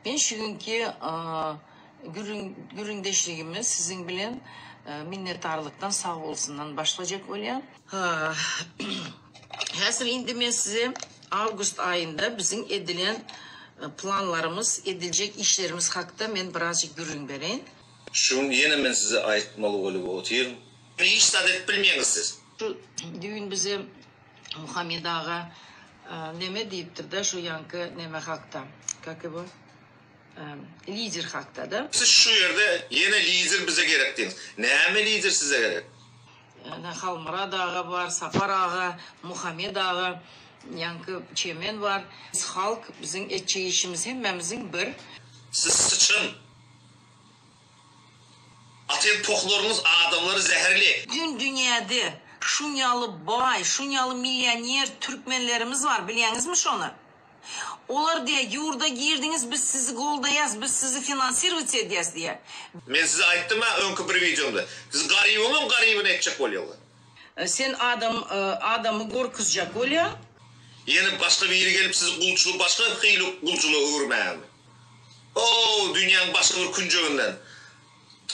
Men şu günki gürrüň gürrüňdeşligimi siziň bilen minnetdarlykdan sag bolsundan başlajak bolýan. Häzir indi men size awgust aýynda biziň edilen planlarymyz, ediljek işlerimiz hakda men birazjyk gürrüň bereýin. Şu gün ýene men size aýtmaly bolup otyryn. Hiç zat edip bilmeýäňiz siz. Şu düýn bize Muhammet aga neme diýipdir-de şu ýaňky neme hakda, kak ýego, lider hakda-da. Siz şu ýerde ýene lider bize gerek diýiňiz. Näme lider size gerek? Ine Halmyrat aga bar, Sapar aga, Muhammet aga, ýaňky Çemen bar. Biz halk, biziň etjek işimiz hemmämiziň bir. Siz syçan. Atan pohlaryňyz adamlary zäherli. Bütün dünýäde şunýaly baý, şunýaly millioner türkmenlerimiz bar, bilýäňizmi şony? Olar diýýär, ýurda girdiňiz, biz sizi goldaýas, biz sizi finansirowat edýäs diýýär. Men size aýtdym-a öňki bir wideomda, siz garybyňam garybyny etjek bolýaňyz. Sen adam adamy gorkuzjak bolýaň. Ýene başga biri gelip sizi gulçulyk başga hili gulçulyga öwürmägemi? O dünýäň başga bir künjeginden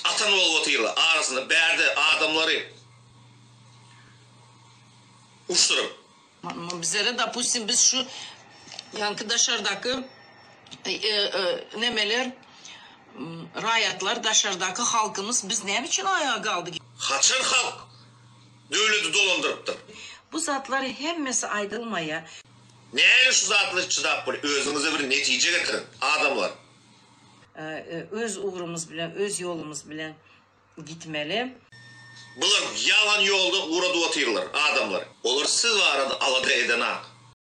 atan bolup otyrlar arasynda bärde adamlary uçduryp. Bizlere dopustim biz şu ýaňky daşardaky nemeler raýatlar daşardaky halkymyz biz näme üçin aýaga galdyk. Haçan halk döwleti dolandyrypdyr. Bu zatlar hemmesi aýdylmaýa. Näme şu zatlar çydap bolýar özüňize bir netije getiriň adamlar. Öz ugrumyz bilen öz ýolumyz bilen gitmeli. Bular ýalan ýolda ugradyp otyrlar adamlary. Olar siz barada alada edenak.